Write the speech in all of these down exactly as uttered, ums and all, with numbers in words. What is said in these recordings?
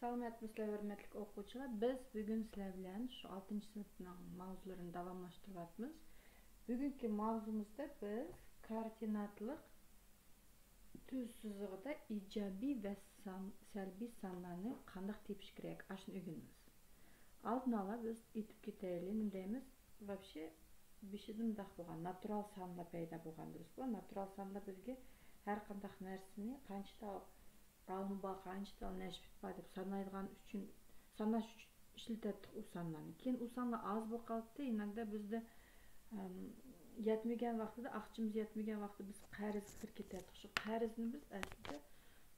سالامەتمۇسىلەر، ھۆرمەتلىك ئوقۇغۇچىلار؟ بىز بۈگۈن سىلەر بىلەن شۇ ئالتىنچى سىنىپنىڭ ماۋزۇلىرىنى داۋاملاشتۇرۇۋاتىمىز. بۈگۈنكى ماۋزۇمىزدا بىز كوئوردىناتلىق تۈز سىزىقىدا ئىجابىي ۋە سان، سەلبىي سانلارنى قانداق تېپىش كېرەك، ئاشۇنى ئۆگىنىمىز. ئالدىن ئالا بىز ئېيتىپ كېتەيلى، نېمە دەيمىز؟ ۋاپشې بېشىدا مۇنداق بولغان، ناتۇرال سانلار پەيدا بولغان، دۇرۇسمۇ؟ ناتۇرال سانلار بىزگە ھەر قانداق نەرسىنى قانچە تال ئالما بار، قانچە تال نەشپۈت بار دەپ سانايدىغان ئۈچۈن، ساناش ئۈچۈن ئىشلىتەتتۇق ئۇ سانلارنى. كېيىن ئۇ سانلار ئاز بولۇپ قالدى. ئىناكدا بىزدە، ئەم، يەتمىگەن ۋاقتىدا، ئاقچىمىز يەتمىگەن ۋاقتىدا بىز قەرزگە كىرىپ كېتەتتۇق. شۇ قەرزنى بىز ئەسلىدە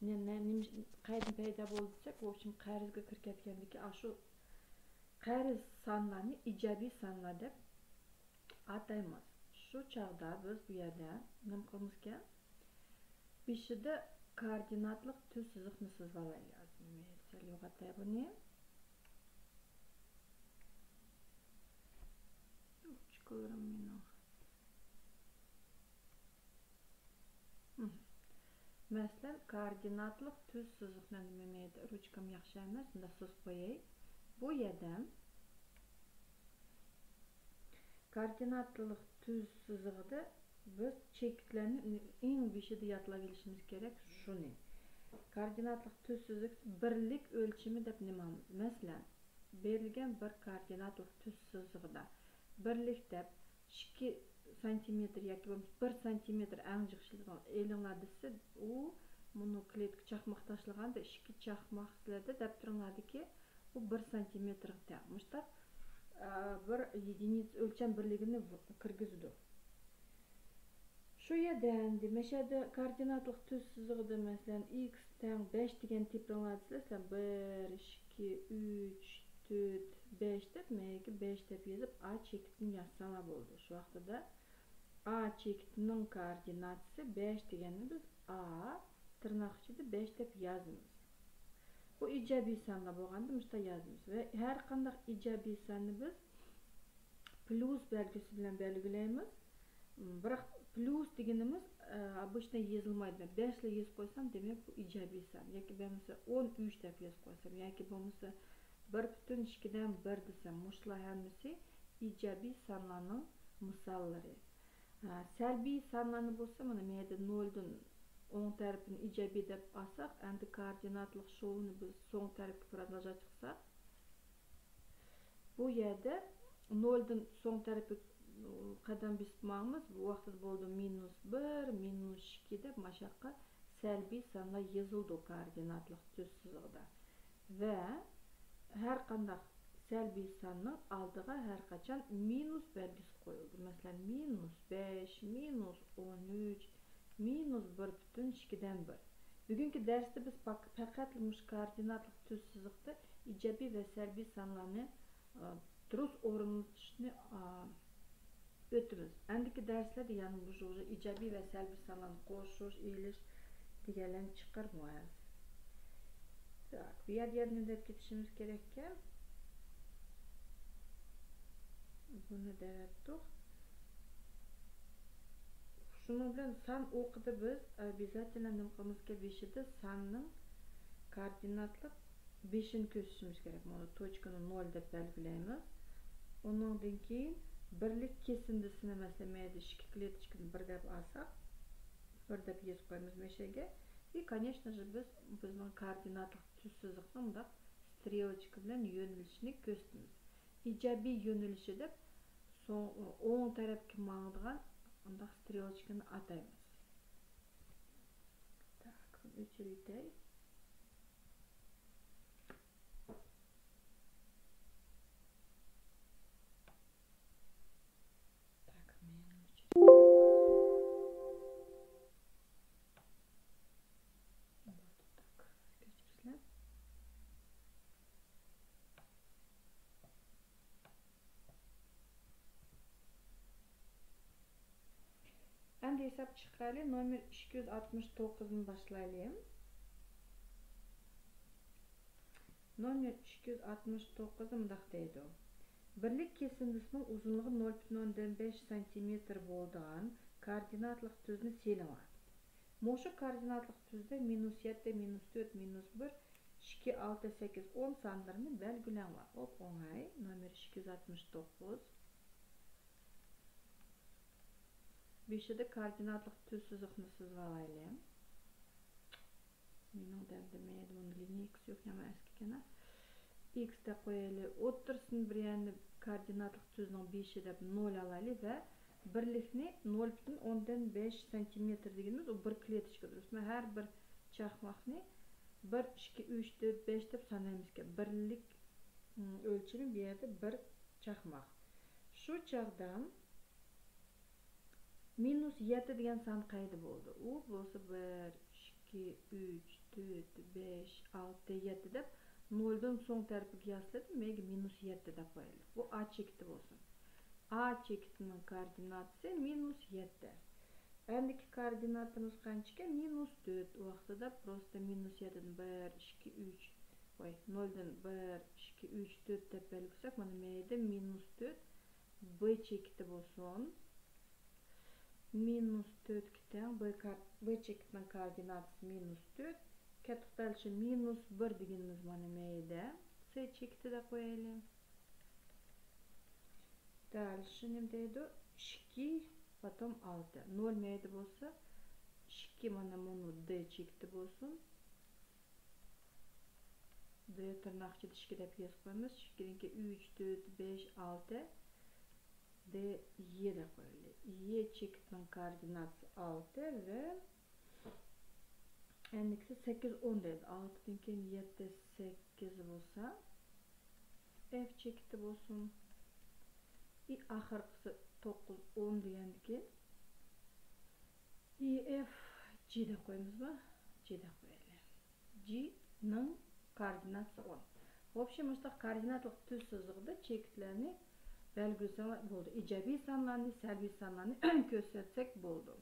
نە-، نە-، نېمە، قەيەردىن پەيدا بولدى دېسەك، ۋوبشېم، قەرزگە كىرىپ كەتكەندىكىن، ئاشۇ قەرز سانلارنى ئىجابىي سانلار دەپ ئاتايمىز. شۇ چاغدا بىز بۇ يەردە نېمە قىلىمىزكەن؟ بېشىدا كوئوردىناتلىق تۈز سىزىقنى سىزىۋالايلى. ھازىر مەن سەل يوغىنىتاي بۇنى. رۇچكىلىرىم مېنىڭ. مەسىلەن، كوئوردىناتلىق تۈز سىزىقنى، نېمە، رۇچكام ياخشى ئەمەس، مۇنداق سىزىپ قوياي. بۇ يەردە كوئوردىناتلىق تۈز سىزىقىدا بىز چېكىتلەرنى ئەڭ بېشىدا يادلاپ ئېلىشىمىز كېرەك شۇنى. كوئوردىناتلىق تۈز سىزىق بىرلىك ئۆلچىمى دەپ نېمە؟ مەسىلەن، بېرىلگەن بىر كوئوردىناتلىق تۈز سىزىقىدا بىرلىك دەپ ئىككى سانتىمېتىر ياكى بولمىسا بىر سانتىمېتىر ئەڭ جىق ئىشلىتىدىغان ئېلىڭلار دېسە، ئۇ مۇنۇ كلېتكا چاقماق تاشلىغاندا ئىككى چاقماق سىلەردە دەپتىرىڭلاردىكى بۇ بىر سانتىمېتىرغا تەڭ. مۇشتاق، ئە، بىر يېدىنىيىتس ئۆلچەم بىرلىكىنى كىرگۈزىدۇ. شۇ يەردە ئەمدى مەشەدە كوئوردىناتلىق تۈز سىزىقىدا، مەسىلەن، ئىكس تەڭ بەش دېگەن تېپىڭلار دېسىلە، سىلەر بىر، ئىككى، ئۈچ، تۆت، بەش دەپ، مەيەگە بەش دەپ يېزىپ، ئا چېكىتىنى يازساڭلار بولىدۇ. شۇ ۋاقتىدا ئا چېكىتىنىڭ كوئوردىناتىسى بەش دېگەننى بىز ئا تىرناق ئىچىدە بەش دەپ يازىمىز. بۇ ئىجابىي سانلار بولغاندا مۇشۇنداق يازىمىز. ۋە ھەر قانداق ئىجابىي ساننى بىز پلۇس بەلگىسى بىلەن بەلگىلەيمىز. بىراق پلۇس دېگىنىمىز، ئە، بۇ ئىشتە يېزىلمايدۇ. مەن بەشلا يېزىپ قويسام، دېمەك، بۇ ئىجابىي سان. ياكى بولمىسا ئون ئۈچ دەپ يېزىپ قويسام، ياكى بولمىسا بىر پۈتۈن ئىككىدىن بىر دېسەم، مۇشۇلار ھەممىسى ئىجابىي سانلارنىڭ مىساللىرى. ھە، سەلبىي سانلارنى بولسا، مانا، مەيەردە نولدىن ئوڭ تەرىپىنى ئىجابىي دەپ ئالساق، ئەمدى كوئوردىناتلىق شوۋىنى بىز سوڭ تەرەپكە پرودلىژات قىلساق، بۇ يەردە نولدىن سوڭ تەرەپكە قەدەم بېسىپ ماڭىمىز. بۇ ۋاقىتتا بولىدۇ مىنۇس بىر، مىنۇس ئىككى دەپ ماشۇ ياققا سەلبىي سانلار يېزىلىدۇ كوئوردىناتلىق تۈز سىزىقىدا. ۋە ھەر قانداق سەلبىي ساننىڭ ئالدىغا ھەر قاچان مىنۇس بەلگىسى قويۇلىدۇ. مەسىلەن، مىنۇس بەش، مىنۇس ئون ئۈچ، مىنۇس بىر پۈتۈن ئىككىدىن بىر. بۈگۈنكى دەرستە بىز پەق-، پەقەتلا مۇشۇ كوئوردىناتلىق تۈز سىزىقتا ئىجابىي ۋە سەلبىي سانلارنى، ئا، دۇرۇس ئورۇنلىتىشنى، ئا، ئۆتىمىز. ئەندىكى دەرسلەردە يەنە مۇشۇ ئىجابىي ۋە سەلبىي سانلارنى قوشۇش، ئېلىش دېگەنلەرنى چىقىرىمىز. تاك، بۇ يەردە يەنە نېمە دەپ كېتىشىمىز كېرەككەن؟ بۇنى دەۋەتتۇق. شۇنىڭ بىلەن سان ئوقىدا بىز ئوبيازاتېلنو نېمە قىلىمىزكەن؟ بېشىدا ساننىڭ كوئوردىناتلىق بېشىنى كۆرسىتىشىمىز كېرەك. مانا توچكىنى نول دەپ بەلگىلەيمىز. ئۇنىڭدىن كېيىن بىرلىك كېسىندىسىنى، مەسىلەن، مەيدە ئىككى كلېتىچكىدىن بىر دەپ ئالساق، بىر دەپ يېزىپ قويىمىز مەشەگە. ئى، كانېشنا ژې، بىز بىزنىڭ كوئوردىناتلىق تۈز سىزىقنى مۇنداق سترېلوچكا بىلەن يۆنىلىشىنى كۆرسىتىمىز. ئىجابىي يۆنىلىشى دەپ سوڭ، ئوڭ تەرەپكە ماڭىدىغان مۇنداق سترېلوچكىنى ئاتايمىز. تاك، بۇنى ئۆچۈرۈۋېتەي. تاك، مېنى ئۆچۈرۈپ بېرىپ قالسۇن. بولدى، تاك، كەچۈرۈڭلار. ئەمدى ھېساب چىقىرايلى، نومېر ئىككى يۈز ئاتمىش توققۇزدىن باشلايلى. نومېر ئىككى يۈز ئاتمىش توققۇزدا مۇنداق دەيدۇ: بىرلىك كېسىندىسىنىڭ ئۇزۇنلۇقى نۆل پۈتۈن ئوندىن بەش سانتىمېتىر بولىدىغان كوئوردىناتلىق تۈزنى سېلىڭلار. مۇشۇ كوئوردىناتلىق تۈزدە مىنۇس يەتتە، مىنۇس تۆت، مىنۇس بىر، ئىككى، ئالتە، سەككىز، ئون سانلىرىنى بەلگىلەڭلار. ئوپ، ئوڭاي. نومېر ئىككى يۈز ئاتمىش توققۇز. بېشىدا كوئوردىناتلىق تۈز سىزىقنى سىزىۋالايلى. مېنىڭ دەمدىمە يەردە بۇنىڭ لىنىيىكىسى يوق، يامان ئەسكى ئىكەن. ئىكس دەپ قويايلى. ئوتتۇرىسىنى بىر يەرنى كوئوردىناتلىق تۈزنىڭ بېشى دەپ نول ئالايلى ۋە بىرلىكنى نول پۈتۈن ئوندىن بەش سانتىمېتىر دېگىنىمىز ئۇ بىر كلېتىچكا، دۇرۇستمۇ؟ ھەر بىر چاقماقنى بىر، ئىككى، ئۈچ، تۆت، بەش دەپ سانايمىزكەن. بىرلىك، ئىم، ئۆلچىمى بۇ يەردە بىر چاقماق. شۇ چاغدا مىنۇس يەتتە دېگەن سان قەيدە بولىدۇ؟ ئۇ بولسا بىر، ئىككى، ئۈچ، تۆت، بەش، ئالتە، يەتتە دەپ نولدىن سوڭ تەرىپىگە ياسىلىدۇ. مەيگە مىنۇس يەتتە دەپ قويايلى. بۇ ئا چېكىتى بولسۇن. ئا چېكىتىنىڭ كوئوردىناتىسى مىنۇس يەتتە. ئەندىكى كوئوردىناتىمىز قانچىكەن؟ مىنۇس تۆت. ئۇ ۋاقتىدا پروستە مىنۇس يەتتىدىن بىر، ئىككى، ئۈچ، ۋاي، نولدىن بىر، ئىككى، ئۈچ، تۆت دەپ بەلگىلىسەك، مانا مەيدە مىنۇس تۆت ب چېكىتى بولسۇن. مىنۇس تۆتكە تەڭ ب كار-، ب چېكىتىنىڭ كوئوردىناتىسى مىنۇس تۆت. كەتتۇق دەل شۇ مىنۇس بىر دېگىنىمىز مانا مەيدە س چېكىتى دەپ قويايلى. دەل شۇ نېمە دەيدۇ؟ ئىككى، پاتوم ئالتە. نول مەيدە بولسا، ئىككى مانا مۇنۇ د چېكىتى بولسۇن. د تىرناق ئىچىدە ئىككى دەپ يېزىپ قويىمىز. ئىككىدىن كېيىن ئۈچ، تۆت، بەش، ئالتە. د ي دەپ قويايلى. ي چېكىتىنىڭ كوئوردىناتىسى ئالتە ۋە ئەندىكىسى سەككىز، ئون دەيدۇ. ئالتىدىن كېيىن يەتتە، سەككىز بولسا، ئېف چېكىتى بولسۇن. ئى ئاخىرقىسى توققۇز، ئون دېگەندىكىن ئى ئېف جى دەپ قويىمىزمۇ؟ جى دەپ قويايلى. جىنىڭ كوئوردىناتىسى ئون. ۋوبشېم مۇشۇنداق كوئوردىناتلىق تۈز سىزىقدا چېكىتلەرنى بەلگىلىسەڭلار بولىدۇ. ئىجابىي سانلارنى، سەلبىي سانلارنى كۆرسەتسەك بولىدۇ.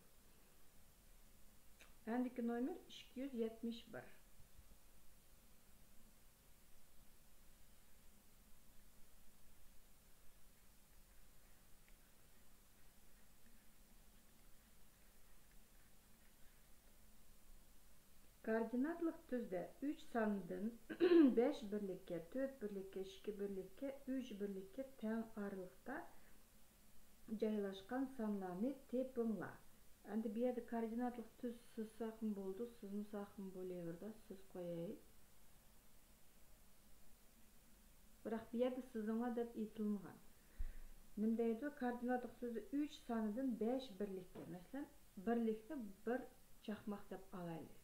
ئەندىكى نومېر ئىككى يۈز يەتمىش بىر. كوئوردىناتلىق تۈزدە ئۈچ ساندىن بەش بىرلىككە، تۆت بىرلىككە، ئىككى بىرلىككە، ئۈچ بىرلىككە تەڭ ئارىلىقتا جايلاشقان سانلارنى تېپىڭلار. ئەمدى بۇ يەردە كوئوردىناتلىق تۈز سىزساقمۇ بولىدۇ، سىزمىساقمۇ بولۇۋېرىدۇ، سىزىپ قوياي. بىراق بۇ يەردە سىزىڭلار دەپ ئېيتىلمىغان. نېمە دەيدۇ؟ كوئوردىناتلىق تۈزدە ئۈچ سانىدىن بەش بىرلىككە، مەسىلەن، بىرلىكنى بىر چاقماق دەپ ئالايلى.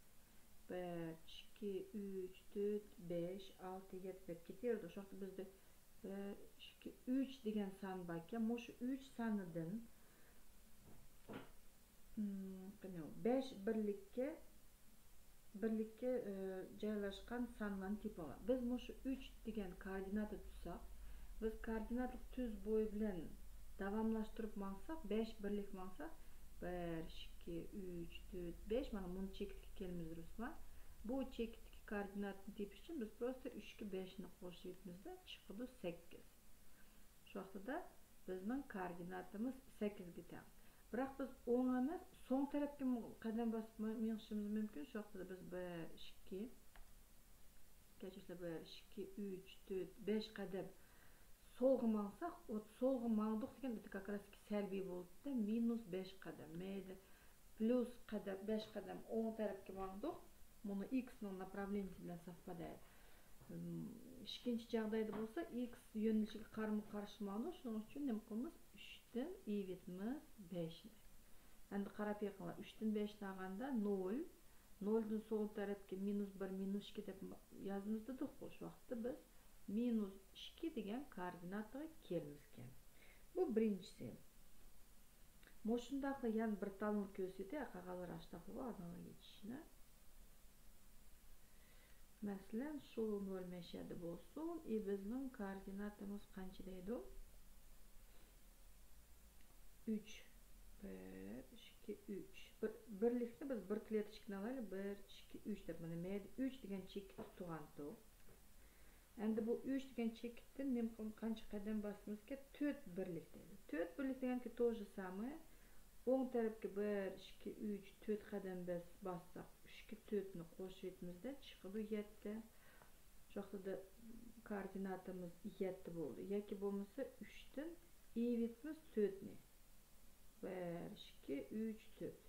بىر، ئىككى، ئۈچ، تۆت، بەش، ئالتە، يەتتە دەپ كېتىۋېرىدۇ. شۇ ۋاقىتتا بىزدە بىر، ئىككى، ئۈچ دېگەن سان باركەن، مۇشۇ ئۈچ سانىدىن، ئىم، قېنى، بەش بىرلىككە، بىرلىككە، ئى، جايلاشقان سانلارنى تېپىڭلار. بىز مۇشۇ ئۈچ دېگەن كوئوردىناتا تۇتساق، بىز كوئوردىناتلىق تۈز بويى بىلەن داۋاملاشتۇرۇپ ماڭساق، بەش بىرلىك ماڭساق، بىر، ئىككى، ئۈچ، تۆت، بەش، مانا مۇنۇ چېكىتكە كېلىمىز، دۇرۇسمۇ؟ بۇ چېكىتتىكى كوئوردىناتنى تېپىش ئۈچۈن بىز پروستە ئۈچكە بەشنى قوشۇۋېتىمىزدە، چىقىدۇ سەككىز. شۇ ۋاقتىدا بىزنىڭ كوئوردىناتىمىز سەككىزگە تەڭ. بىراق بىز ئوڭ ئەمەس، سول تەرەپكە قەدەم باسىپ مېڭىشىمىز مۇمكىن. شۇ ۋاقتىدا بىز بىر، ئىككى، كەچۈرسىلەر، بىر، ئىككى، ئۈچ، تۆت، بەش قەدەم سولغا ماڭساق، ئۇ سولغا ماڭدۇق دېگەن، ئىدى كاكراسكى سەلبىي بولدى، مىنۇس بەش قەدەم. مەيلى، پليۇس قەدەم، بەش قەدەم ئوڭ تەرەپكە ماڭدۇق. مۇنۇ ئىكسنىڭ ناپراۋلېنىيىسى بىلەن ساپقا دەيدۇ. ئىككىنچى جاغدايدا بولسا ئىكس يۆنىلىشىگە قارىمۇ قارشى ماڭىدۇ. شۇنىڭ ئۈچۈن نېمە قىلىمىز؟ ئۈچتىن ئېلىۋېتىمىز بەشنى. ئەمدى قاراپ بېقىڭلار، ئۈچتىن بەشنى ئالغاندا نول، نولدىن سول تەرەپكە مىنۇس بىر، مىنۇس ئىككى دەپ يازىمىز دېدۇققۇ. شۇ ۋاقىتتا بىز مىنۇس ئىككى دېگەن كوئوردىناتىغا كېلىمىزكەن. بۇ بىرىنچىسى. مۇشۇنداقلا يەنە بىر تالنى كۆرسىتەي، قالغانلىرى ئاشتاقلىغۇ ئاداڭلار يېتىشىنى. مەسىلەن، شۇ نول مەشەدە بولسۇن، ئى بىزنىڭ كوئوردىناتىمىز قانچە دەيدۇ؟ ئۈچ. بىر، ئىككى، ئۈچ. بىر، بىرلىكنى بىز بىر كلېتىچكىنى ئالايلى. بىر، ئىككى، ئۈچ دەپ، مانا مەيدە ئۈچ دېگەن چېكىتتە تۇرغانتۇق. ئەمدى بۇ ئۈچ دېگەن چېكىتتىن نېمە قىل-، قانچە قەدەم باسىمىزكەن؟ تۆت بىرلىك دەيدۇ. تۆت بىرلىك دېگەنكى تو ژې ساماي. ئوڭ تەرەپكە بىر، ئىككى، ئۈچ، تۆت قەدەم بەس-، باسساق، ئۈچكە تۆتنى قوشۇۋېتىمىزدە، چىقىدۇ يەتتە. شۇ ۋاقىتتا كوئوردىناتىمىز يەتتە بولدى. ياكى بولمىسا ئۈچتىن ئېلىۋېتىمىز تۆتنى. بىر، ئىككى، ئۈچ، تۆت.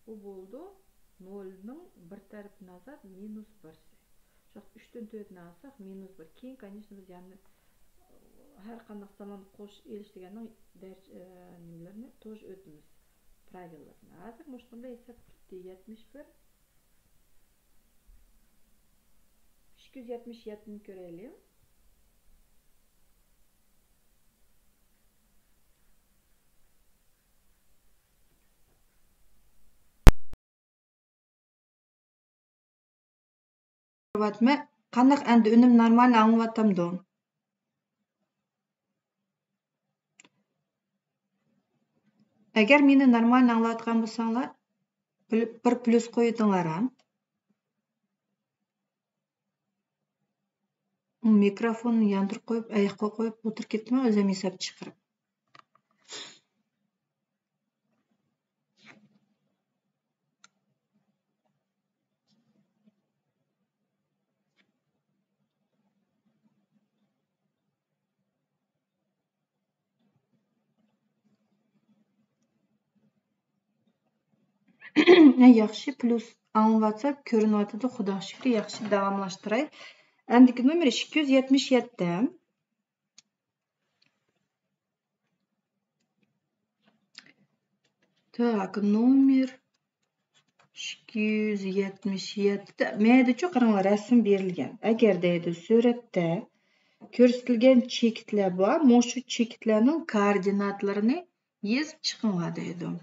بۇ بولدى نولنىڭ بىر تەرىپىنى ئازاد مىنۇس بىرسى. شۇ ۋاقىت ئۈچتىن تۆتنى ئالساق مىنۇس بىر. كېيىن، كانېشنا، بىز يەنە ھەر قانداق سانلارنى قوشۇپ ئېلىش دېگەننىڭ دەرج-، ئە، نېمىلىرىنى توشۇپ ئۆتىمىز. پراۋىللىرىنى. ھازىر مۇشۇنىڭ بىلەن ھېساب پۈتتى. يەتمىش بىر. ئىككى يۈز يەتمىش يەتتىنى كۆرەيلى. قانداق ئەمدى ئۈنۈم نورمال ئاڭلىۋاتامدۇ؟ ئەگەر مېنى نورمال ئاڭلاۋاتقان بولساڭلار، بىر، بىر پليۇس قويۇۋېتىڭلار ھە. مىكروفوننى ياندۇرۇپ قويۇپ، ئاياققا قويۇپ ئولتۇرۇپ كېتىمەن، ئۆزۈم ھېساب چىقىرىپ. ياخشى، پليۇس ئاڭلىنىۋاتسا، كۆرۈنۈۋاتىدۇ، خۇدا شۈكرى، ياخشى، داۋاملاشتۇراي. ئەمدىكى نومۇر ئىككى يۈز يەتمىش يەتتە. تاك، نومۇر ئىككى يۈز يەتمىش يەتتە. مەيدىچۇ قاراڭلار، رەسىم بېرىلگەن. ئەگەر دەيدۇ، سۈرەتتە كۆرسىتىلگەن چېكىتلەر بار، مۇشۇ چېكىتلەرنىڭ كوئوردىناتلىرىنى يېزىپ چىقىڭلار دەيدۇ.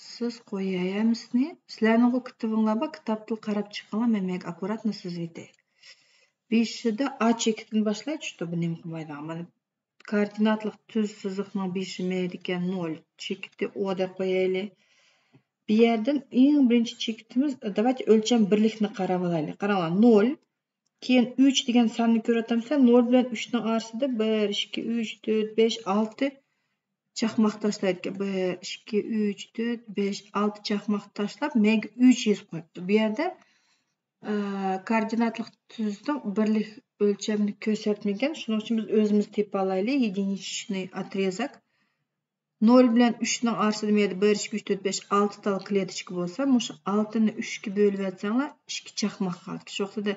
سىز قوياي ھەممىسىنى. سىلەرنىڭ كىتابىڭلار بار، كىتابتىن قاراپ چىقىڭلار، مەن مەگە ئاككۇراتنى سىزىۋېتەي. بېشىدا ئا چېكىتىدىن باشلاي چۈشتى، بۇ نېمە قىلمايدىغان. مانا كوئوردىناتلىق تۈز سىزىقنىڭ بېشى مەيدىكەن، نول، چېكىتى ئو دەپ قويايلى. بۇ يەردىن ئەڭ بىرىنچى چېكىتىمىز، داۋايتى ئۆلچەم بىرلىكنى قاراۋالايلى. قاراڭلار، نول، كېيىن ئۈچ دېگەن ساننى كۆرۈۋاتامسىلەر؟ نول بىلەن ئۈچنىڭ ئارىسىدا بىر، ئىككى، ئۈچ، تۆت، بەش، ئالتە چاقماق تاشلايدىكەن. بىر، ئىككى، ئۈچ، تۆت، بەش، ئالتە چاقماق تاشلاپ، مەگە ئۈچ يېزىپ قويۇپتۇ. بۇ يەردە، ئە، كوئوردىناتلىق تۈزدە بىرلىك ئۆلچەمنى كۆرسەتمىگەن. شۇنىڭ ئۈچۈن بىز ئۆزىمىز تېپىپ ئالايلى. يېدىنچىنى ئاترېزاك. نول بىلەن ئۈچنىڭ ئارىسىدا مەيدە بىر، ئىككى، ئۈچ، تۆت، بەش، ئالتە تال كلېتىچكا بولسا، مۇشۇ ئالتىنى ئۈچكە بۆلۈۋەتسەڭلار، ئىككى چاقماق قالىدىكەن. شۇ ۋاقتىدا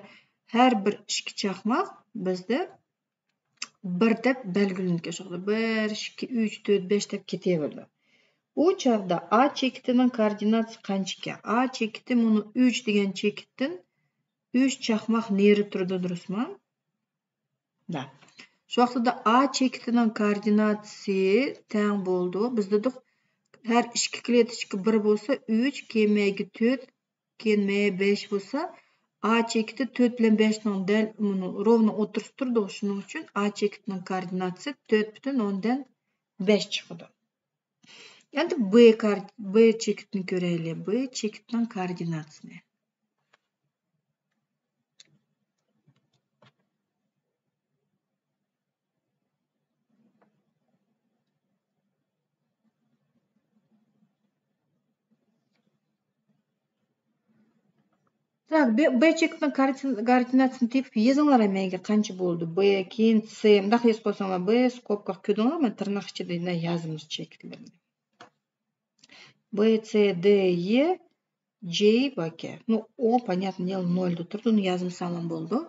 ھەر بىر ئىككى چاقماق بىزدە بىر دەپ بەلگىلىنىدىكەن. شۇ ۋاقتىدا بىر، ئىككى، ئۈچ، تۆت، بەش دەپ كېتىۋېرىدۇ. ئۇ چاغدا ئا چېكىتىنىڭ كوئوردىناتىسى قانچىكەن؟ ئا چېكىتى مۇنۇ ئۈچ دېگەن چېكىتتىن ئۈچ چاقماق نېرى تۇرىدۇ، دۇرۇسمۇ؟ دا. شۇ ۋاقتىدا ئا چېكىتىنىڭ كوئوردىناتىسى تەڭ بولىدۇ. بىز دېدۇق، ھەر ئىككى كلېتىچكا بىر بولسا، ئۈچ، كېيىن مەيگە تۆت، كېيىن مەيگە بەش بولسا، ئا چېكىتى تۆت بىلەن بەشنىڭ دەل، مۇنۇ، روۋنىڭ ئوتتۇرىسىدا تۇرىدۇ. شۇنىڭ ئۈچۈن ئا چېكىتىنىڭ كوئوردىناتىسى تۆت پۈتۈن ئوندىن بەش چىقىدۇ. ئەمدى بى كار-، بى چېكىتنى كۆرەيلى. بى چېكىتنىڭ كوئوردىناتىسىنى. تاك، بى، بى چېكىتنىڭ كوئوردىناتىسىنى تېپىپ يېزىڭلار، مەيگە قانچە بولدى. بى، كېيىن سى، مۇنداق يېزىپ قويساڭلار، بى، سكوپكىغا كۆردۈڭلارمۇ، تىرناق ئىچىدە يازىمىز چېكىتلىرىنى. بى، سى، دى، يى، جى باركەن. نۇ، ئو، پونياتنو دېلو، نولدا تۇرىدۇ، ئۇنى يازمىساڭلار بولىدۇ.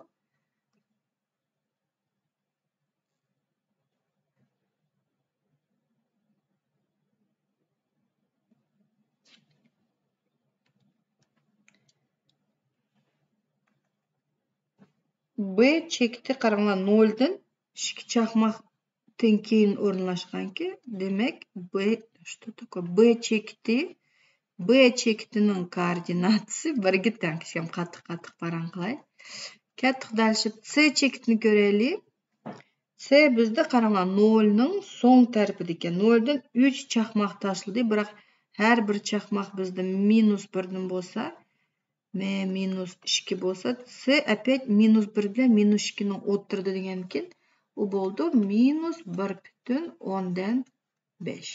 بى چېكىتى قاراڭلار، نولدىن ئىككى چاقماقتىن كېيىن ئورۇنلاشقانكى، دېمەك، بى، что такое؟ بى چېكىتى، بى چېكىتىنىڭ كوئوردىناتىسى بىرگە تەڭ. كىچىكەم قاتتىق، قاتتىق پاراڭ قىلاي. كەتتۇق دەل شۇ سى چېكىتىنى كۆرەيلى. سى بىزدە قاراڭلار، نولنىڭ سوڭ تەرىپىدىكەن. نولدىن ئۈچ چاقماق تاشلىدى، بىراق ھەر بىر چاقماق بىزدە مىنۇس بىردىن بولسا، مە مىنۇس ئىككى بولسا، سى ئەپەت مىنۇس بىر بىلەن مىنۇس ئىككىنىڭ ئوتتۇرىدا دېگەنكىن، ئۇ بولىدۇ مىنۇس بىر پۈتۈن ئوندىن بەش.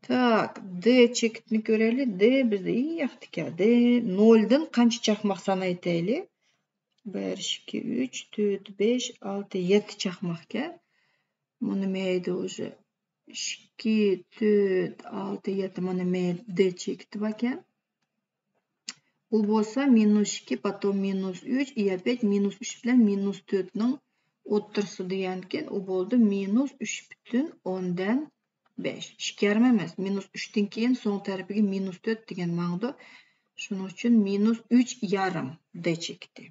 تاك، دى چېكىتنى كۆرەيلى. دى بىزدە ياقتىكەن. دى نولدىن قانچە چاقماق سانايتەيلى؟ بىر، ئىككى، ئۈچ، تۆت، بەش، ئالتە، يەتتە چاقماقكەن. مانا مەيدە ئۇژې ئىككى، تۆت، ئالتە، يەتتە، مانا مەيدە چېكىتى باركەن. ئۇ بولسا مىنۇس ئىككى، پاتوم مىنۇس ئۈچ، ئى ئاپيات مىنۇس ئۈچ بىلەن مىنۇس تۆتنىڭ ئوتتۇرىسى دېگەنكەن، ئۇ بولدى مىنۇس ئۈچ پۈتۈن ئوندىن بەش. ئىككى يېرىم ئەمەس، مىنۇس ئۈچتىن كېيىن سوڭ تەرىپىگە مىنۇس تۆت دېگەن ماڭىدۇ. شۇنىڭ ئۈچۈن مىنۇس ئۈچ يېرىم دې چېكىتى.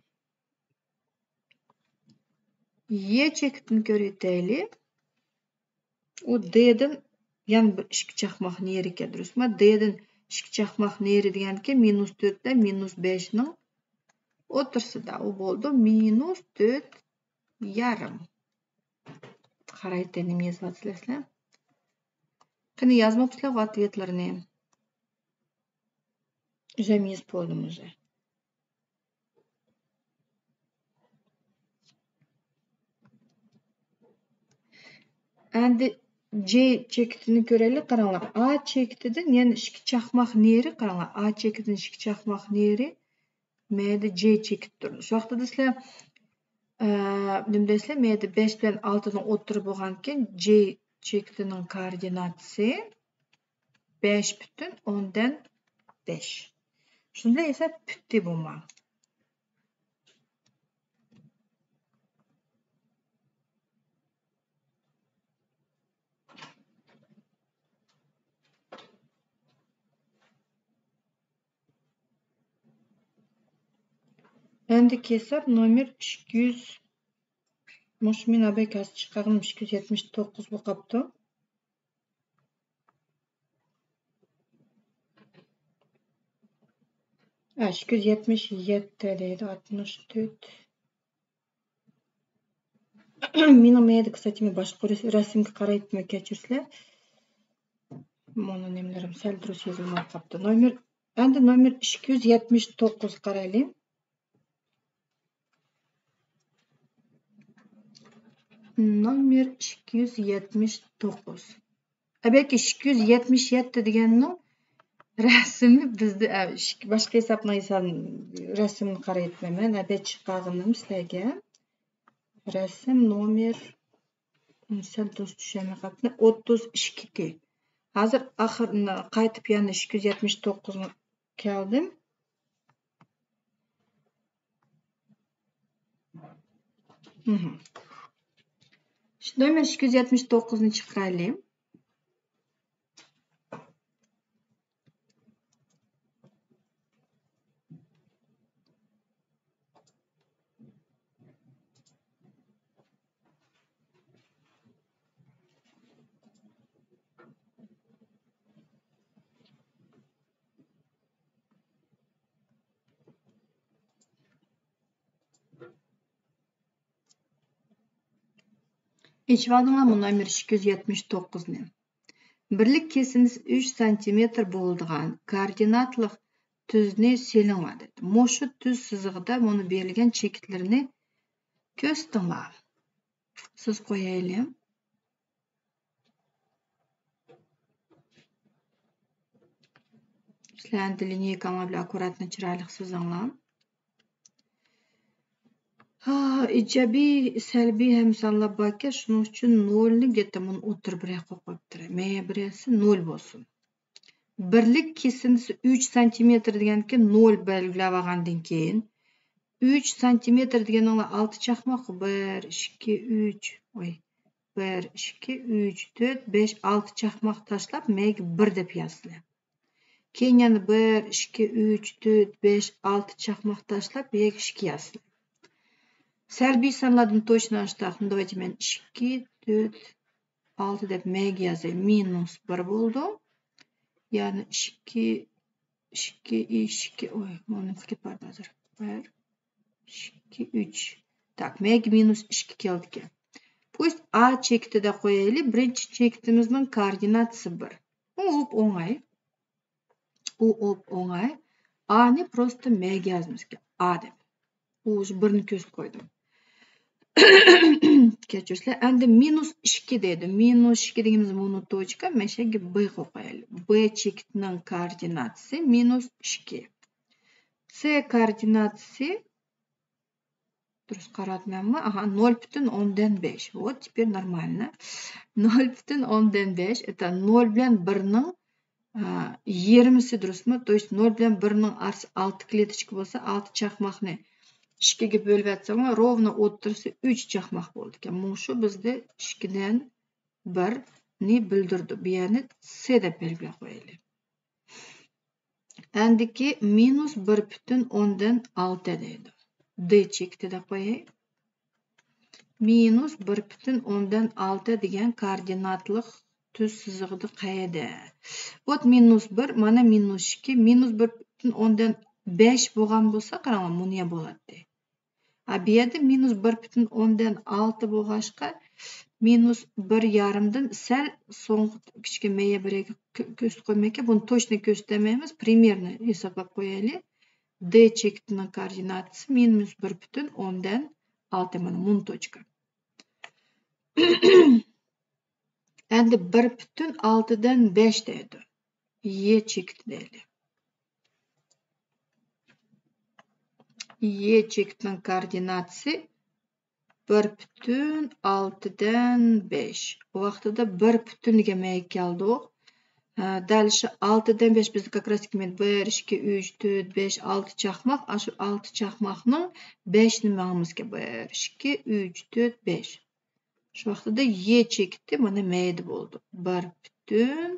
يې چېكىتىنى كۆرۈۋېتەيلى. ئۇ دېدىن يەنە بىر ئىككى چاقماق نېرىكەن، دۇرۇسمۇ؟ دېدىن ئىككى چاقماق نېرى دېگەنكى مىنۇس تۆت بىلەن مىنۇس بەشنىڭ ئوتتۇرىسىدا. ئۇ بولدى مىنۇس تۆت يېرىم. قارايتتى، نېمە يېزىۋاتىسىلەر سىلەر؟ قېنى يازماپسىلەر ئوتۋېتلىرىنى. ئۆزەم يېزىپ بولدۇم ئۆزى. ئەمدى جې چېكىتىنى كۆرەيلى، قاراڭلار. ئا چېكىتىدىن يەنە ئىككى چاقماق نېرى، قاراڭلار. ئا چېكىتىدىن ئىككى چاقماق نېرى، مەيدە جې چېكىتى تۇرىدۇ. شۇ ۋاقىتتا دېسىلەر، ئە، نېمە دەيسىلەر، مەيدە بەش بىلەن ئالتىنىڭ ئوتتۇرا بولغانكەن، جې چېكىتىنىڭ كوئوردىناتىسى بەش پۈتۈن ئوندىن بەش. شۇنداق ئېسە پۈتتى بۇمۇ. ئەمدى كېسەپ نومېر ئىككى يۈز، مۇشۇ مېنىڭ بەك ھازىر چىقارغىنىم ئىككى يۈز يەتمىش توققۇز بولۇپ قاپتۇ. ئىككى يۈز يەتمىش يەتتە دەيدۇ، ئاتمىش تۆت. مېنىڭ مەيدە، كىستاتى، مەن باشقا رەس-، رەسىمگە قارايتتىم، كەچۈرسىلەر. مانا نېمىلىرىم سەل دۇرۇس يېزىلماي قاپتۇ. نومېر، ئەمدى نومېر ئىككى يۈز يەتمىش توققۇز قارايلى. نومېر ئىككى يۈز يەتمىش توققۇز. ئەبەكى ئىككى يۈز يەتمىش يەتتە دېگەننىڭ رەسىمى بىزدە، ئە، ئىك-، باشقا ھېسابنىڭ ھېسابى، رەسىمىنى قارايتتىم مەن. ئەبەت چىقارغىنىم سىلەرگە. رەسىم نومېر، سەل دۇرۇس چۈشەنمەي قاپتىمەن. ئوتتۇز ئىككى. ھازىر ئاخىر، قايتىپ يەنە ئىككى يۈز يەتمىش توققۇزنى كەلدىم. مهم. شۇنداق، مەن ئىككى يۈز يەتمىش توققۇزنى چىقىرايلى. ئېچىۋالدىڭلارمۇ نومېر ئىككى يۈز يەتمىش توققۇزنى؟ بىرلىك كېسىندىسى ئۈچ سانتىمېتىر بولىدىغان كوئوردىناتلىق تۈزنى سېلىڭلار دېدى. مۇشۇ تۈز سىزىقىدا مانا بېرىلگەن چېكىتلىرىنى كۆرسىتىڭلار. سىز قويايلى. سىلەر ئەمدى لىنىيكاڭلار بىلەن ئاككۇراتنى چىرايلىق سىزىڭلار. ھا، ئىجابىي، سەلبىي ھەم سانلار باركەن، شۇنىڭ ئۈچۈن نولنى گەتتە مۇنى ئوتتۇرا بىرەر قويۇپ قويۇپتۇرە. مەيە بىرەرسى نول بولسۇن. بىرلىك كېسىندىسى ئۈچ سانتىمېتىر دېگەنكى نول بەلگىلەپ ئالغاندىن كېيىن، ئۈچ سانتىمېتىر دېگىنىڭلار ئالتە چاقماق، بىر، ئىككى، ئۈچ، ئوي، بىر، ئىككى، ئۈچ، تۆت، بەش، ئالتە چاقماق تاشلاپ، مەيگە بىر دەپ يازىسىلەر. كېيىن يەنە بىر، ئىككى، ئۈچ، تۆت، بەش، ئالتە چاقماق تاشلاپ، مەيگە ئىككى يازىسىلەر. سەلبىي سانلاردىن توشنا ئاشتاقنى داۋايچى مەن ئىككى، تۆت، ئالتە دەپ مەيگە يازاي. مىنۇس بىر بولىدۇ. يەنى ئىككى، ئىككى، ئىككى، ئوي، مۇنىڭ كېتىپ بارىدۇ ھازىر. بىر، ئىككى، ئۈچ. تاك، مەيگە مىنۇس ئىككى كەلدىكەن. پۇيست ئا چېكىتىدە قويايلى. بىرىنچى چېكىتىمىزنىڭ كوئوردىناتىسى بىر. ئۇ ئوپ ئوڭاي. ئۇ ئوپ ئوڭاي. ئانى پروستو مەيگە يازىمىزكەن. ئا دەپ. ئۇ بىرنى كۆرسىتىپ قويدۇم. كەچۈرسىلەر. ئەمدى مىنۇس ئىككى دەيدۇ. مىنۇس ئىككى دېگىنىمىز مۇنۇ توچكا. مەن شەگە بى قويۇپ قويايلى. بى چېكىتىنىڭ كوئوردىناتىسى مىنۇس ئىككى. سى كوئوردىناتىسى دۇرۇس قاراتمەنمۇ؟ ئاھا، نۆل پۈتۈن ئوندىن بەش. Вот, теперь нормально. نۆل پۈتۈن ئوندىن بەش. Это نۆل بىلەن بىرنىڭ، ئا، يېرىمىسى، دۇرۇسمۇ؟ То есть نۆل بىلەن بىرنىڭ ئارىسى ئالتە كلеточка بولسا، ئالتە چاقماقنى ئىككىگە بۆلۈۋەتسەڭلار، ровно ئوتتۇرىسى ئۈچ چاقماق بولىدىكەن. مۇشۇ بىزدە ئىككىدىن بىرنى بىلدۈرىدۇ. بۇ يەرنى سى دەپ بەلگىلەپ قويايلى. ئەندىكى مىنۇس بىر پۈتۈن ئوندىن ئالتە دەيدۇ. دې چېكىتى دەپ قوياي. مىنۇس بىر پۈتۈن ئوندىن ئالتە دېگەن كوئوردىناتلىق تۈز سىزىقدا قەيەردە؟ Вот مىنۇس بىر، مانا مىنۇس ئىككى، مىنۇس بىر پۈتۈن ئوندىن بەش بولغان بولسا، قاراڭلار، مۇنىيە بولاتتى. ھە، بۇ يەردە مىنۇس بىر پۈتۈن ئوندىن ئالتە بولغاچقا، مىنۇس بىر يارىمدىن سەل سوڭ كىچىككە مەيە بىرگە كۆ-، كۆرسىتىپ قويمايكەن. بۇنى توچنى كۆرسىتەلمەيمىز. پرىمېرنى ھېسابلاپ قويايلى. دې چېكىتىنىڭ كوئوردىناتىسى مىنۇس بىر پۈتۈن ئوندىن ئالتە، مانا مۇنۇ توچكا. ئەندى بىر پۈتۈن ئالتىدىن بەش دەيدۇ. يې چېكىتى دەيلى. يې چېكىتىنىڭ كوئوردىناتىسى بىر پۈتۈن ئالتىدىن بەش. ئۇ ۋاقتىدا بىر پۈتۈن دېگەن مەيگە كەلدۇق. ھە، دەل شۇ ئالتىدىن بەش بىزدە как раз كىمىدى؟ بىر، ئىككى، ئۈچ، تۆت، بەش، ئالتە چاقماق. ئاشۇ ئالتە چاقماقنىڭ بەشىنى ماڭىمىزكەن. بىر، ئىككى، ئۈچ، تۆت، بەش. شۇ ۋاقتىدا يې چېكىتى مانا مەيدە بولدى. بىر پۈتۈن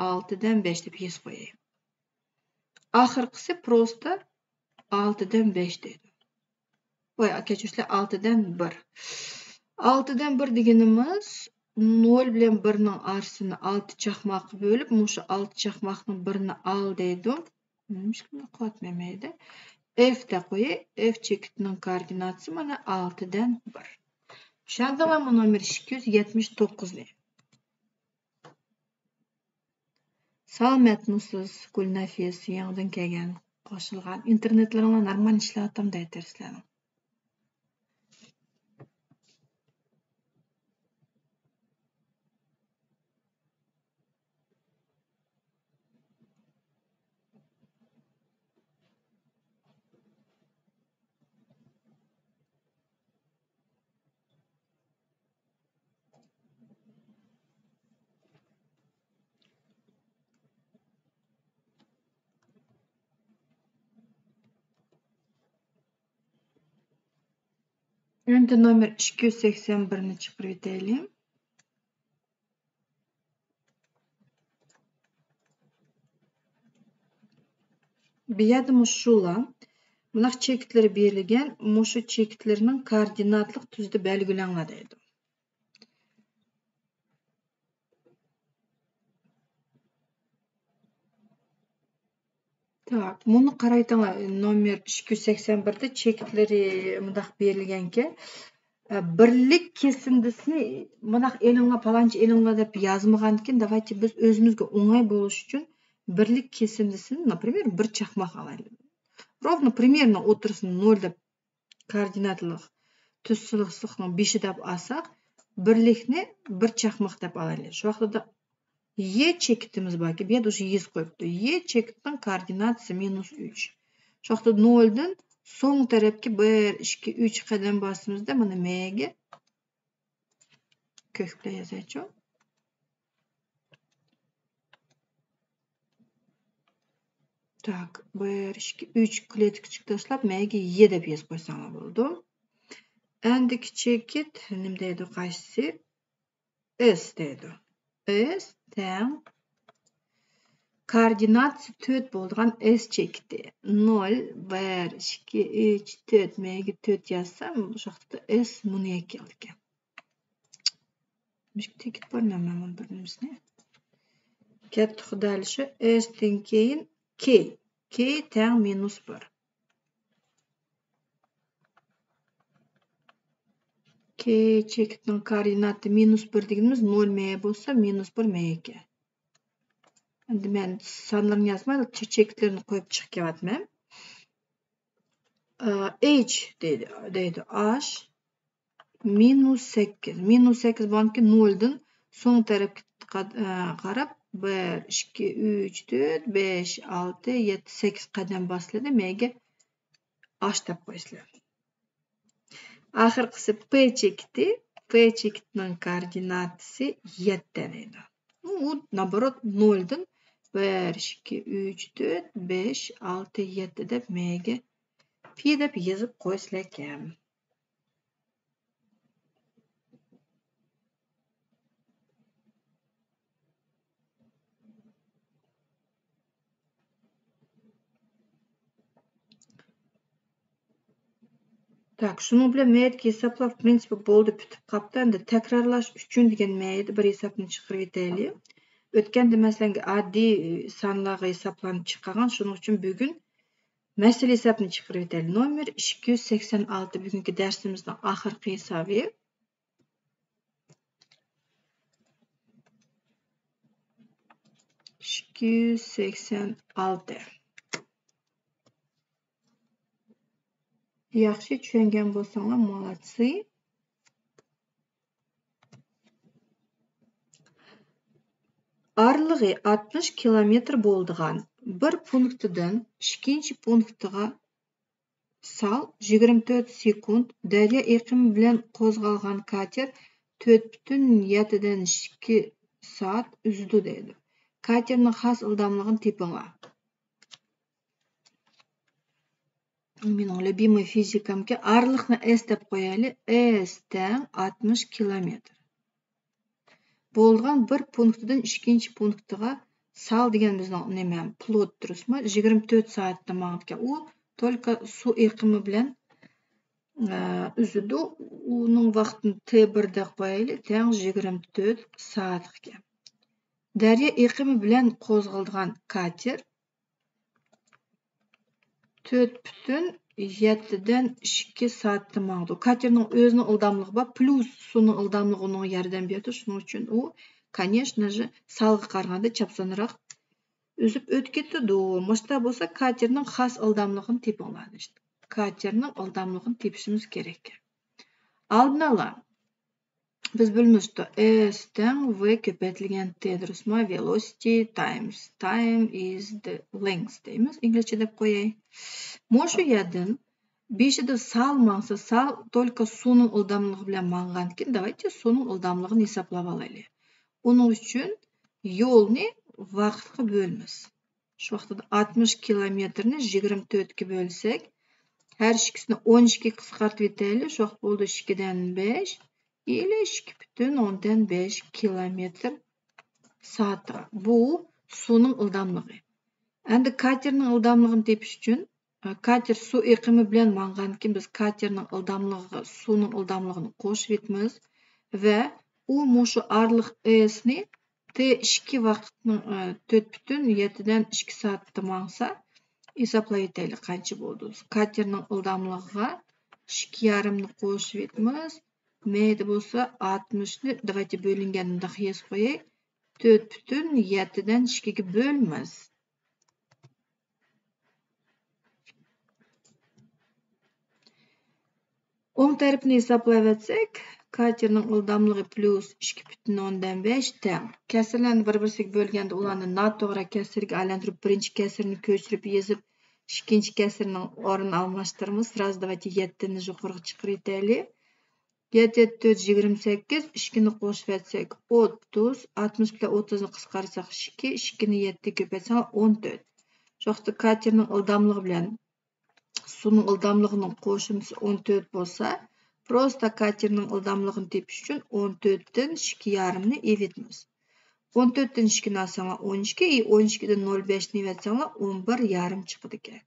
ئالتىدىن بەش دەپ يېزىپ قوياي. ئاخىرقىسى پروستا ئالتىدىن بەش دەيدۇ. ۋاي، كەچۈرسىلەر، ئالتىدىن بىر. ئالتىدىن بىر دېگىنىمىز نۆل بىلەن بىرنىڭ ئارىسىنى ئالتە چاقماققا بۆلۈپ، مۇشۇ ئالتە چاقماقنىڭ بىرىنى ئال دەيدۇ. نېمىشقا بۇنداق قىلىۋاتىمەن مەيدە؟ ئېف دەپ قوياي. ئېف چېكىتىنىڭ كوئوردىناتىسى مانا ئالتىدىن بىر. چۈشەندىڭلارمۇ نومېر ئىككى يۈز يەتمىش توققۇزنى؟ سالامەتمۇسىز، گۈلنەفىس، يېڭىدىن كەلگەن، قوشۇلغان. ئىنتېرنېتلىرىڭلار نورمال ئىشلەۋاتامدۇ ئەتىرى سىلەرنىڭ؟ ئەمدى نومېر ئىككى يۈز سەكسەن بىرنى چىقىرىۋېتەيلى. بۇ يەردە مۇشۇ شۇلا. مۇنداق چېكىتلىرى بېرىلگەن، مۇشۇ چېكىتلىرىنىڭ كوئوردىناتلىق تۈزىدە بەلگىلەڭلار دەيدۇ. تاك، مۇنى قارايتىڭلار، نومېر ئىككى يۈز سەكسەن بىردە چېكىتلىرى مۇنداق بېرىلگەنكەن. ئە، بىرلىك كېسىندىسىنى مۇنداق ئېلىڭلار، پالانچە ئېلىڭلار دەپ يازمىغانكىن، давайте بىز ئۆزىمىزگە ئوڭاي بولۇش ئۈچۈن بىرلىك كېسىندىسىنى، например، بىر چاقماق ئالايلى. Ровно примерно ئوتتۇرىسىنى نۆل دەپ كوئوردىناتىلىق تۈز سىزىقنىڭ بېشى دەپ ئالساق، بىرلىكنى بىر چاقماق دەپ ئالايلى. شۇ ۋاقتىدا يې چېكىتىمىز باركى، بۇ يەردە ئۇشۇ يېزىپ قويۇپتۇ. يې چېكىتنىڭ كوئوردىناتىسى مىنۇس ئۈچ. شۇ ۋاقىتتا نۆلدىن سول تەرەپكە بىر، ئىككى، ئۈچ قەدەم باسىمىزدا، مانا مەيگە كۆك بىلەن يازايچۇ. تاك، بىر، ئىككى، ئۈچ كلېتكىچىك تاشلاپ، مەيگە يې دەپ يېزىپ قويساڭلار بولىدۇ. ئەندىكى چېكىت نېمە دەيدۇ قايسىسى؟ ئېس دەيدۇ. ئېس تەڭ كوئوردىناتىسى تۆت بولىدىغان ئېس چېكىتى. نۆل، بىر، ئىككى، ئۈچ، تۆت، مەيگە تۆت يازسام، شۇ ۋاقىتتا ئېس مۇنىيە كېلىدىكەن. مۇشۇ تېكىت بار نېمە مۇنۇ بىر نېمىسىنى؟ كەتتى خۇدالىشى. ئېستىن كېيىن كېي. كېي تەڭ مىنۇس بىر. كېي چېكىتنىڭ كوئوردىناتى مىنۇس بىر دېگىنىمىز نۆل مەيە بولسا، مىنۇس بىر مەيە ئىكەن. ئەمدى مەن سانلىرىنى يازماي، چېكىتلىرىنى قويۇپ چىقىپ كېلىۋاتىمەن. ئېيچ دەيدۇ، دەيدۇ. ئاش مىنۇس سەككىز. مىنۇس سەككىز بولغاندىكىن نۆلدىن سول تەرەپكە قا-، ئە، قاراپ، بىر، ئىككى، ئۈچ، تۆت، بەش، ئالتە، يەتتە، سەككىز قەدەم باسىلىدۇ. مەيگە ئاش دەپ قويىسىلەر. ئاخىرقىسى پ چېكىتى. پ چېكىتىنىڭ كوئوردىناتىسى يەتتە دەيدۇ. ئۇ، نابورود، نولدىن بىر، ئىككى، ئۈچ، تۆت، بەش، ئالتە، يەتتە دەپ مەيگە پ دەپ يېزىپ قويسىلەكەم. تاك، شۇنىڭ بىلەن مەيدىكى ھېسابلار پرىنسىپى بولدى، پۈتۈپ قاپتۇ. ئەمدى تەكرارلاش ئۈچۈن دېگەن مەيدە بىر ھېسابنى چىقىرىۋېتەيلى. ئۆتكەندە مەسىلەن ئاددىي سانلارغا ھېسابلارنى چىقارغان، شۇنىڭ ئۈچۈن بۈگۈن مەسىلە ھېسابنى چىقىرىۋېتەيلى. نومېر ئىككى يۈز سەكسەن ئالتە بۈگۈنكى دەرسىمىزنىڭ ئاخىرقى ھېسابى. ئىككى يۈز سەكسەن ئالتە. ياخشى چۈشەنگەن بولساڭلار، مالادسى. ئارىلىقى ئاتمىش كىلومېتىر بولىدىغان بىر پونكىتىدىن ئىككىنچى پونكىتىغا سال يىگىرمە تۆت سېكۇنت، دەريا ئېقىمى بىلەن قوزغالغان كاتېر تۆت پۈتۈن يەتتىدىن ئىككى سائەت ئۈزىدۇ دەيدۇ. كاتېرنىڭ خاس ئىلداملىقىنى تېپىڭلار. مېنىڭ لۆبىموي فىزىكامكى، ئارىلىقنى ئېس دەپ قويايلى. ئېس تەڭ ئاتمىش كىلومېتىر. بولىدىغان بىر پونكىتىدىن ئىككىنچى پونكىتىغا سال دېگەن بىزنىڭ نېمە، پلوت تۇرۇسما، يىگىرمە تۆت سائەتتە ماڭىدىكەن. ئۇ تولكا سۇ ئېقىمى بىلەن، ئە، ئۈزىدۇ. ئۇنىڭ ۋاقتىنى تې بىر دەپ قويايلى، تەڭ يىگىرمە تۆت سائەتكەن. دەريا ئېقىمى بىلەن قوزغىلىدىغان كاتېر تۆت پۈتۈن يەتتىدىن ئىككى سائەتتە ماڭىدۇ. كاتېرنىڭ ئۆزىنىڭ ئىلداملىقى بار، پلۇس سۇنىڭ ئىلداملىقى ئۇنىڭغا ياردەم بېرىدۇ. شۇنىڭ ئۈچۈن ئۇ، كانېشنا ژې، سالغا قارىغاندا چاپسانراق ئۈزۈپ ئۆتۈپ كېتىدۇ. مۇشتا بولسا كاتېرنىڭ خاس ئىلداملىقىنى تېپىڭلار. ئىشتە كاتېرنىڭ ئىلداملىقىنى تېپىشىمىز كېرەك. ئالدىن ئالا بىز بىلمىزتۇ، ئېس تەڭ ۋې كۆپەيتىلگەن تې دۇرۇسما، velocity times time is the length دەيمىز، ئىنگلىزچە دەپ قوياي. مۇشۇ يەردىن بېشىدا سال ماڭسا، سال تولكا سۇنىڭ ئىلداملىقى بىلەن ماڭغانكىن، داۋايتى سۇنىڭ ئىلداملىقىنى ھېسابلاپ ئالايلى. ئۇنىڭ ئۈچۈن يولنى ۋاقىتقا بۆلىمىز. شۇ ۋاقىتتا ئاتمىش كىلومېتىرنى يىگىرمە تۆتكە بۆلسەك، ھەر ئىككىسىنى ئون ئىككىگە قىسقارتىۋېتەيلى. شۇ ۋاقىت بولىدۇ ئىككىدىن بەش، ئىلى ئىككى پۈتۈن ئوندىن بەش كىلومېتىر سائەتكە. بۇ سۇنىڭ ئىلداملىقى. ئەمدى كاتېرنىڭ ئىلداملىقىنى تېپىش ئۈچۈن، كاتېر سۇ ئېقىمى بىلەن ماڭغاندىكىن، بىز كاتېرنىڭ ئىلداملىقىغا سۇنىڭ ئىلداملىقىنى قوشۇۋېتىمىز ۋە ئۇ مۇشۇ ئارىلىق ئېسنى تې ئىككى ۋاقىتنىڭ، ئە، تۆت پۈتۈن يەتتىدىن ئىككى سائەتتە ماڭسا، ھېسابلاۋېتەيلى، قانچە بولدى. كاتېرنىڭ ئىلداملىقىغا ئىككى يېرىمنى قوشۇۋېتىمىز. مەيدە بولسا ئاتمىشنى، داۋايتى بۆلۈنگەننى مۇنداق يېزىپ قوياي. تۆت پۈتۈن يەتتىدىن ئىككىگە بۆلىمىز. ئوڭ تەرىپىنى ھېسابلاۋەتسەك، كاتېرنىڭ ئىلداملىقى پلۇس ئىككى پۈتۈن ئوندىن بەش تەڭ. كەسىرلەرنى بىر-بىرسىگە بۆلگەندە، ئۇلارنى ناتوغرا كەسىرگە ئايلاندۇرۇپ، بىرىنچى كەسىرنى كۆچۈرۈپ يېزىپ، ئىككىنچى كەسىرنىڭ ئورنىنى ئالماشتۇرىمىز. سرازۇ داۋايتى يەتتىنى يۇقىرىغا چىقىرىۋېتەيلى. يەتتە يەتتە تۆت يىگىرمە سەككىز، ئىككىنى قوشۇۋەتسەك ئوتتۇز، ئاتمىش بىلەن ئوتتۇزنى قىسقارتساق ئىككى، ئىككىنى يەتتىگە كۆپەيتسەڭ ئون تۆت. شۇ ۋاقىتتا كاتېرنىڭ ئىلداملىقى بىلەن سۇنىڭ ئىلداملىقىنىڭ قوشۇندىسى ئون تۆت بولسا، پروستا كاتېرنىڭ ئىلداملىقىنى تېپىش ئۈچۈن ئون تۆتتىن ئىككى يېرىمنى ئېلىۋېتىمىز. ئون تۆتتىن ئىككىنى ئالساڭلار ئون ئىككى، ئون ئىككىدىن نول بەشنى ئېلىۋەتسەڭلار ئون بىر يېرىم چىقىدىكەن.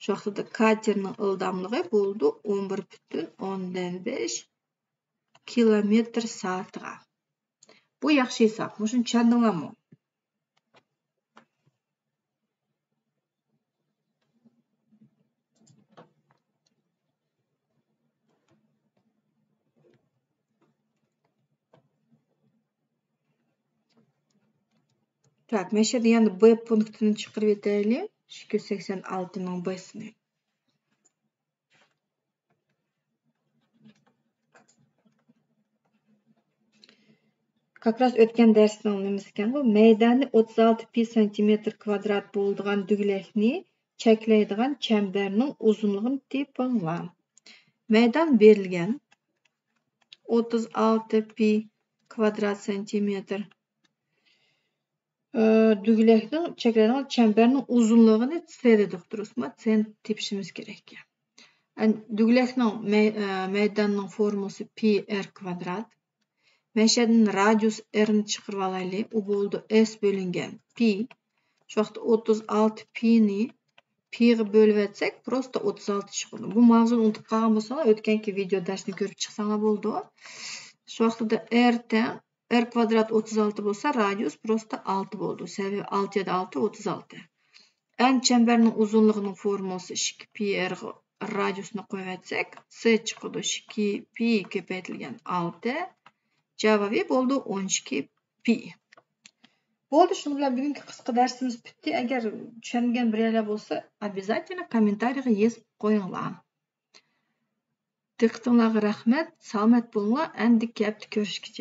شۇ ۋاقىتتا كاتېرنىڭ ئىلداملىقى بولىدۇ ئون بىر پۈتۈن ئوندىن بەش كىلومېتىر سائەتكە. بۇ ياخشى ھېساب. مۇشۇنى چۈشەندىڭلارمۇ؟ تاك، مەن شۇ يەردە يەنە بې پونكىتىنى چىقىرىۋېتەيلى. ئىككى يۈز سەكسەن ئالتىنىڭ بېسىنى. كاكراس ئۆتكەن دەرسنىڭ نېمىسىكەن بۇ؟ مەيدانى ئوتتۇز ئالتە پى سانتىمېتىر كۋادرات بولىدىغان دۈگىلەكنى چەكلەيدىغان چەمبەرنىڭ ئۇزۇنلۇقىنى تېپىڭلار. مەيدان بېرىلگەن، ئوتتۇز ئالتە پى كۋادرات سانتىمېتىر. ئى، دۈگىلەكنىڭ، چەكلەرنىڭ، چەمبەرنىڭ ئۇزۇنلۇقىنى سى دېدۇق، دۇرۇسمۇ؟ سىنى تېپىشىمىز كېرەك. ئەن-، دۈگىلەكنىڭ مەي-، ئى، مەيداننىڭ فورمۇلىسى پى ئېر كۋادرات. مەشەدىن رادىيۇس ئېرنى چىقىرىۋالايلى. ئۇ بولىدۇ ئېس بۆلۈنگەن پى. شۇ ۋاقىتتا ئوتتۇز ئالتە پىنى پىغا بۆلۈۋەتسەك، پروستا ئوتتۇز ئالتە چىقىدۇ. بۇ ماۋزۇنى ئۇنتۇپ قالغان بولساڭلار، ئۆتكەنكى ۋىدېئو دەرسنى كۆرۈپ چىقساڭلار بولىدۇ. شۇ ۋاقىتتا ئېر تەڭ، ئېر كۋادرات ئوتتۇز ئالتە بولسا، رادىيۇس پروستا ئالتە بولىدۇ. سەۋەبى ئالتە يەردە ئالتە، ئوتتۇز ئالتە. ئەن چەمبەرنىڭ ئۇزۇنلۇقىنىڭ فورمۇلىسى ئىككى پى ئېرغا رادىيۇسنى قويۇۋەتسەك، سى چىقىدۇ ئىككى پى كۆپەيتىلگەن ئالتە. جاۋابى بولدى ئون ئىككى پى. بولدى، شۇنىڭ بىلەن بۈگۈنكى قىسقا دەرسىمىز پۈتتى. ئەگەر چۈشەنمىگەن بىر يەرلەر بولسا، ئوبيازاتېلنو كوممېنتارىيغا يېزىپ قويۇڭلار. دىققىتىڭلارغا رەھمەت، سالامەت بولۇڭلار، ئەمدىكى ھەپتە كۆرۈشكىچە.